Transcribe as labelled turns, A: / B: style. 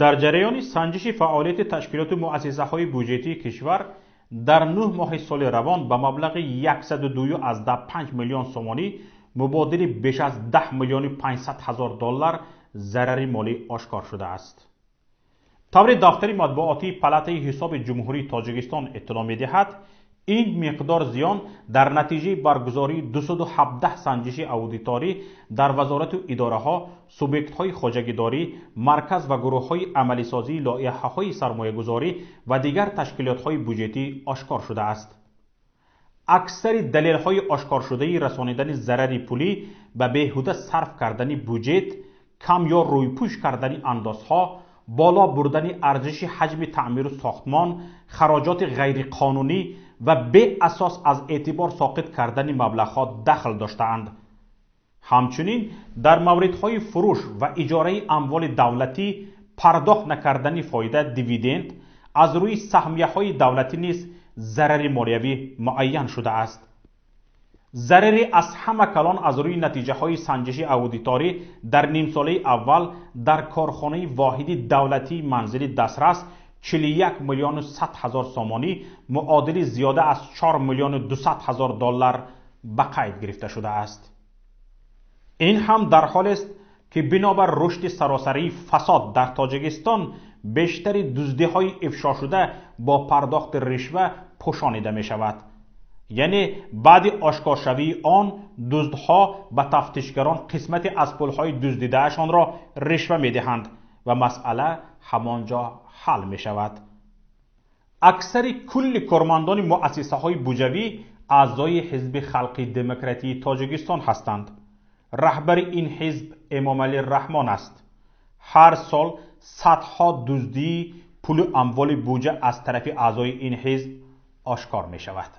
A: Дар ҷараёни санҷиши фаъолияти ташкилоту муассисаҳои буҷетии кишвар дар 9 моҳи соли равон ба маблағи 102,5 миллион сомонӣ, мубодили беш аз 10 миллиону 500 ҳазор доллар, зарари молӣ ошкор шудааст. Тавре дафтари матбуотии Палатаи ҳисоби Ҷумҳурии Тоҷикистон иттилоъ медиҳад, ин миқдор зиён дар натиҷаи баргузории 217 санҷиши аудиторӣ дар вазорату идораҳо, субъектҳои хоҷагидорӣ, марказ ва гурӯҳҳои амалисозии лоиҳаҳои сармоягузорӣ ва дигар ташкилотҳои буҷетӣ ошкор шудааст. Аксари далелҳои ошкоршудаи расонидани зарари пулӣ ба беҳуда сарф кардани буҷет, кам ё рӯйпӯш кардани андозҳо, боло бурдани арзиши ҳаҷми таъмиру сохтмон, хароҷоти ғайриқонунӣ ва беасос аз эътибор соқит кардани маблағҳо дахл доштаанд. Ҳамчунин дар мавридҳои фурӯш ва иҷораи амволи давлатӣ, пардохт накардани фоида, дивиденд аз рӯи саҳмияҳои давлатӣ низ зарари молиявӣ муайян шудааст. Зарари аз ҳама калон аз рӯи натиҷаҳои санҷиши аудиторӣ дар нимсолаи аввал дар корхонаи воҳиди давлатии манзили дастрас 41 миллиону 100 ҳазор сомонӣ, муодили зиёда аз 4 миллиону 200 ҳазор доллар ба қайд гирифта шудааст. Ин ҳам дар ҳолест, ки бинобар рушди саросарии фасод дар Тоҷикистон бештари дуздиҳои ифшошуда бо пардохти ришва пӯшонида мешавад. Яъне баъди ошкоршавии он дуздҳо ба тафтишгарон қисмате аз пулҳои дуздидаашонро ришва медиҳанд ва масъала ҳамон ҷо ҳал мешавад. Аксари кулли кормандони муассисаҳои буҷавӣ аъзои Ҳизби халқи демократии Тоҷикистон ҳастанд. Раҳбари ин ҳизб Эмомалӣ Раҳмон аст. Ҳар сол садҳо дуздии пулу амволи буҷа аз тарафи аъзои ин ҳизб ошкор мешавад.